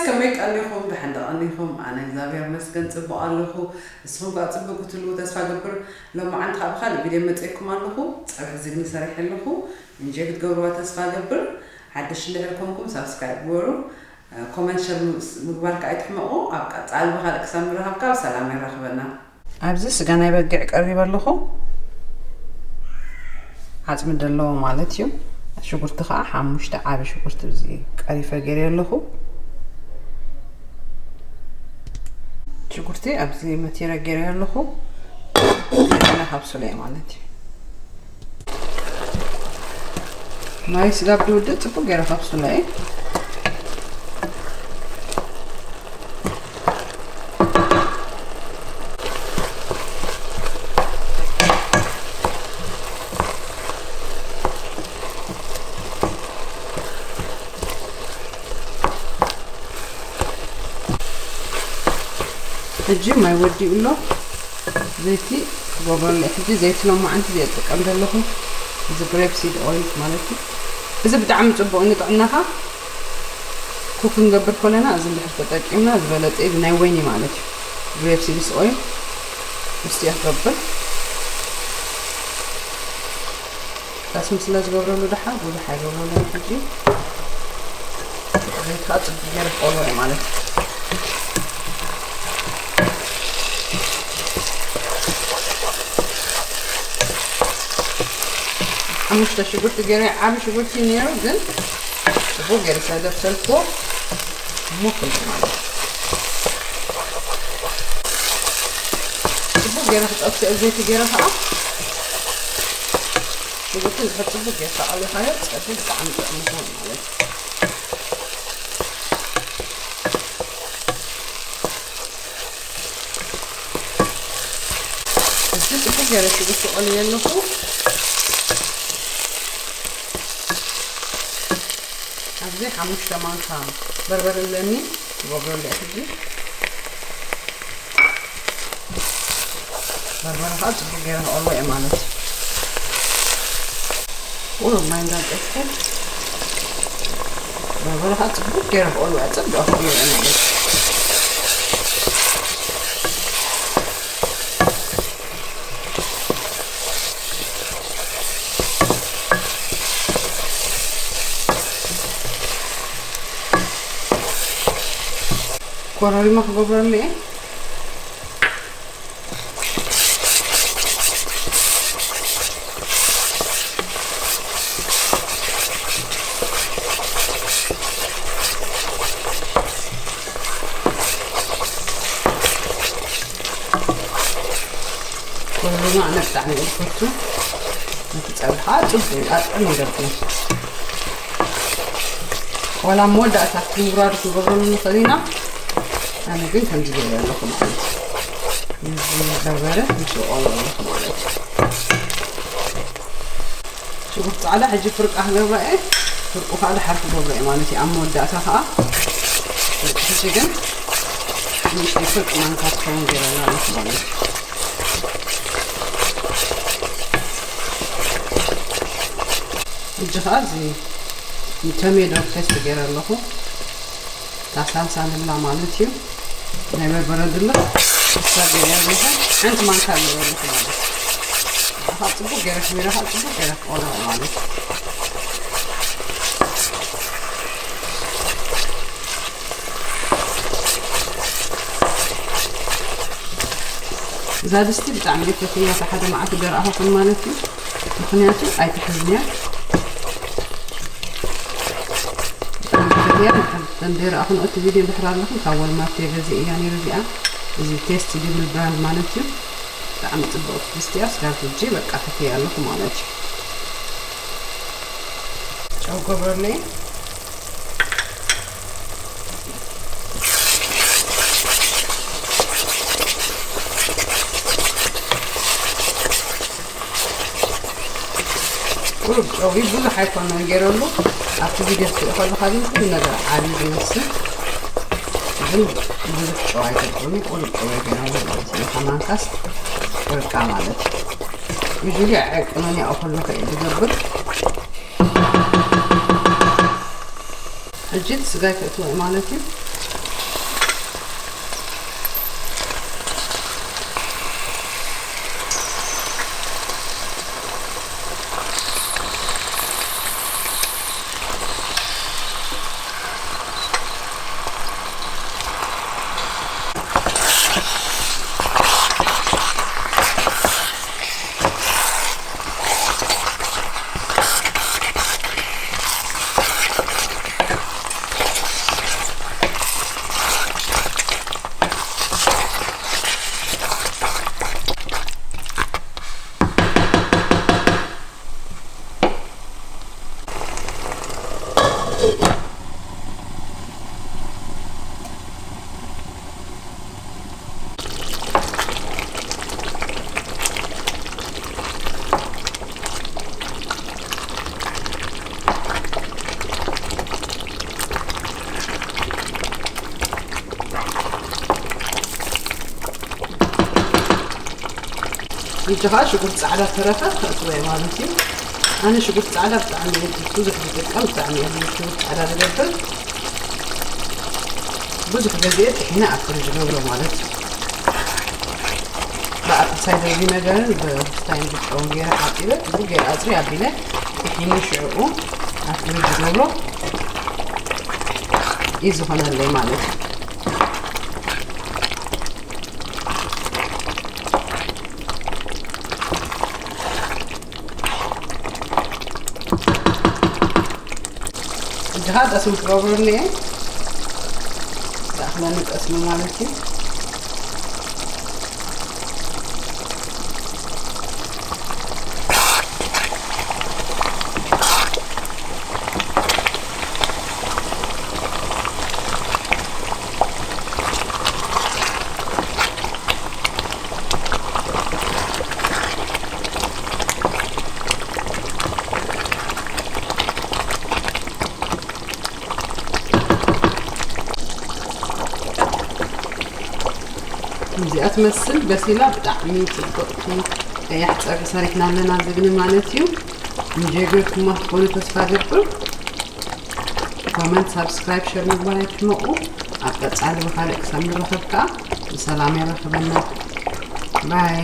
ከመይ ቀኒኹም? ደሓን ዶ ቀኒኹም? ኣነ እግዚኣብሔር ይመስገን ጽቡቕ ኣለኹ። ንስኹም ከኣ ጽቡቕ ክትህልዉ ተስፋ ገብር። ሎማዓንቲ ከኣ ብኻልእ ቪድዮ መጺኤኩም ኣለኹ። ጸብሒ ዝግኒ ሰሪሐ ኣለኹ። እንጆይ ክትገብርዋ ተስፋ ገብር። ሓደሽ እንድሕር ኮንኩም ሳብስክራይብ ግበሩ። ኮመንት፣ ሸር ምስ ምግባር ከኣ ኣይትሕመቑ። ኣብ ቀጻሊ ብኻልእ ክሳብ ንራኸብ ከኣ ብሰላም የራኽበና። ኣብዚ ስጋ ናይ በጊዕ ቀሪበ ኣለኹ። ዓጽሚ ዘለዎ ማለት እዩ። ሽጉርቲ ከኣ ሓሙሽተ ዓቢ ሽጉርቲ ኣብዚ ቀሪፈ ገይረ ኣለኹ። ሽጉርቲ ኣብዚ መቲረ ገይረ ኣለኹ። ገና ካብስሎ እየ ማለት እዩ። ማይ ስጋብ ድውድእ ጽቡቅ ገይረ ካብስሎ እየ። ሕጂ ማይ ወዲኡ ኣሎ። ዘይቲ ክገብረሉ እየ። ሕጂ ዘይቲ ሎማዓንቲ እየ ዝጥቀም ዘለኹ። እዚ ግሬፕ ሲድ ኦይል ማለት እዩ። እዚ ብጣዕሚ ጽቡቕ እዩ ንጥዕናኻ። ኩክ ክንገብር ከለና እዚ እንድሕር ተጠቂምና ዝበለጸ እዩ። እዚ ናይ ወይኒ ማለት እዩ። ግሬፕ ሲድስ ኦይል ምስቲ እየ ክገብር። ጠስሚ ስለ ዝገብረሉ ደሓር ብዙሕ ኣይገብረሉን። ሕጂ ዘይትኻ ጽቡቅ ገይረ ክቆልዖ እየ ማለት እዩ። ሓሙሽተ ሽጉርቲ ገይረ፣ ዓቢ ሽጉርቲ ነይሩ ግን ጽቡቅ ገይረ ስለ ዘብሰልክዎ ሙኽ ኢሉ ማለት እዩ። ጽቡቅ ገይረ ክጠብሶ እየ፣ ዘይቲ ገይረ ከኣ ሽጉርቲ እንድሕር ጽቡቅ ጌርካ ኣሊኻዮ ጸብሒ ብጣዕሚ ጥዑም ይኸውን ማለት እዩ። እዚ ጽቡቅ ገይረ ሽጉርቲ ቆልየ ኣለኹ። ኣብዚ ሓሙሽተ ማንካ በርበረ ኣለኒ። ክገብረሉ እየ ሕጂ። በርበረ ከዓ ጽቡቅ ገይረ ክቐልዎ እየ ማለት እዩ። ቁሩብ ማይ እንዳጠጥኩ በርበረ ከዓ ጽቡቅ ገይረ ክቐልዎ እየ። ጽቡቅ ክቐልዎ እየ ማለት እዩ። ኮረሪማ ክገብረሉ እየ። ኮረሪማ ኣነ ብጣዕሚ እየ ዝፈቱ። ነቲ ጸብሒ ከዓ ጽቡቅ እዩ፣ ኣጥዕም ይደርቁ። ዋላ መወዳእታ ምውራዱ ክንገብረሉ ንኽእል ኢና። ኣነ ግን ከምዚ ገይረ ኣለኹ ማለት እዩ። ነዚ በርበረ ምስ እቖሎ ኣለኹ ማለት እዩ። ሽጉርቲ ጻዕዳ ሕጂ ፍርቃ ክገብራ እየ። ፍርቁ ከዓ ድሓር ክገብሮ እየ ማለት እዩ። ኣብ መወዳእታ ከዓ ፍርቂ ሕጂ ግን ንእሽተይ ፍርቂ ማንካ ክኸውን ገይረላ ኣለኹ ማለት እዩ። ሕጂ ከዓ እዚ ንተሜዶ ፔስት ገይረ ኣለኹ። እታ ሳልሳ ንብላ ማለት እዩ። ናይ በርበረ ድልኽ እሳ ገይረ ኣለኹ። ሓንቲ ማንካ ገይረ ኣለኹ ማለት እዩ። ከዓ ጽቡቅ ገይረ፣ ከሚራ ከዓ ጽቡቅ ገይረ ክቆልዖ ማለት እዩ። እዛ ድስቲ ብጣዕሚ እየ ፈትያ፣ እታ ሓደ መዓልቲ ደርኣኹ ከም ማለት እዩ። ምኽንያቱ ኣይትሕዝን እያ። ብጣዕሚ እየ ፈትያ። እተን ደርኣኹ ንኦቲ ቪድዮ እንድሕር ኣለኹም ካብ ዋልማርት እየ ገዚአ እያ ነይሩ እዚኣ። እዚ ቴስቲ ዲብል ብራንድ ማለት እዩ። ብጣዕሚ ጽቡቅ ድስቲ እያ። ስጋብ ሕጂ በቃ ፈትያ ኣለኹ ማለት እዩ። ጨው ገብረለይ። ቁሩብ ጨው ብዙሕ ኣይኮነን ገይረሉ። ኣብቲ ቪድዮ ክትሪኢ ከለኻ ግን ኩሉ ነገር ዓብዩ ዝመስል፣ ግን ብዙሕ ጨው ኣይገብርን። ቁሩብ ጨው ገይረሉ ማለት እዩ። ከማንካስ ፍርቃ ማለት እዩ። ዩዥሊ ኣይዕቅኖን እያ፣ ከለኹ እየ ዝገብር። ሕጂ እቲ ስጋይ ከእትዎ እየ ማለት እዩ። ሕጂ ከዓ ሽጉርቲ ፃዕዳ ተረፈ ክእትወ ማለት እዩ። ኣነ ሽጉርቲ ፃዕዳ ብጣዕሚ እየ ብዙሕ ዝጥቀም፣ ብጣዕሚ እየ ሽጉርቲ ፃዕዳ ዝገብር። ብዙሕ ግዜ ጥሒነ ኣብ ፍሪጅ ገብሮ ማለት እዩ። ብኣፕል ሳይደር ቪነገርን ብስታይን ብጨው ገይረ ሓፂበ፣ እዚ ገይረ ኣፅሪ ኣቢለ ጥሒነ ሽዕኡ ኣብ ፍሪጅ ገብሮ እዩ ዝኾነለይ ማለት እዩ። እዚኻ ጠስሚ ክገብረሉ እየ። ተኣኽለኒ ጠስሚ ማለት እዩ። እዚኣ ትመስል በሲላ ብጣዕሚ ጽብቕቲ ቀያሕ ጸብሒ ሰሪሕና ኣለና ዝብኒ ማለት እዩ። እንጆይ ጌርኩማ ትኾኑ ተስፋ ገብር። ኮመንት፣ ሳብስክራይብ፣ ሸር ምግባር ኣይትሕመቑ። ኣብ ቀጻሊ ብኻልእ ክሳብ ንራኸብ ከኣ ብሰላም የራኽበና። ባይ።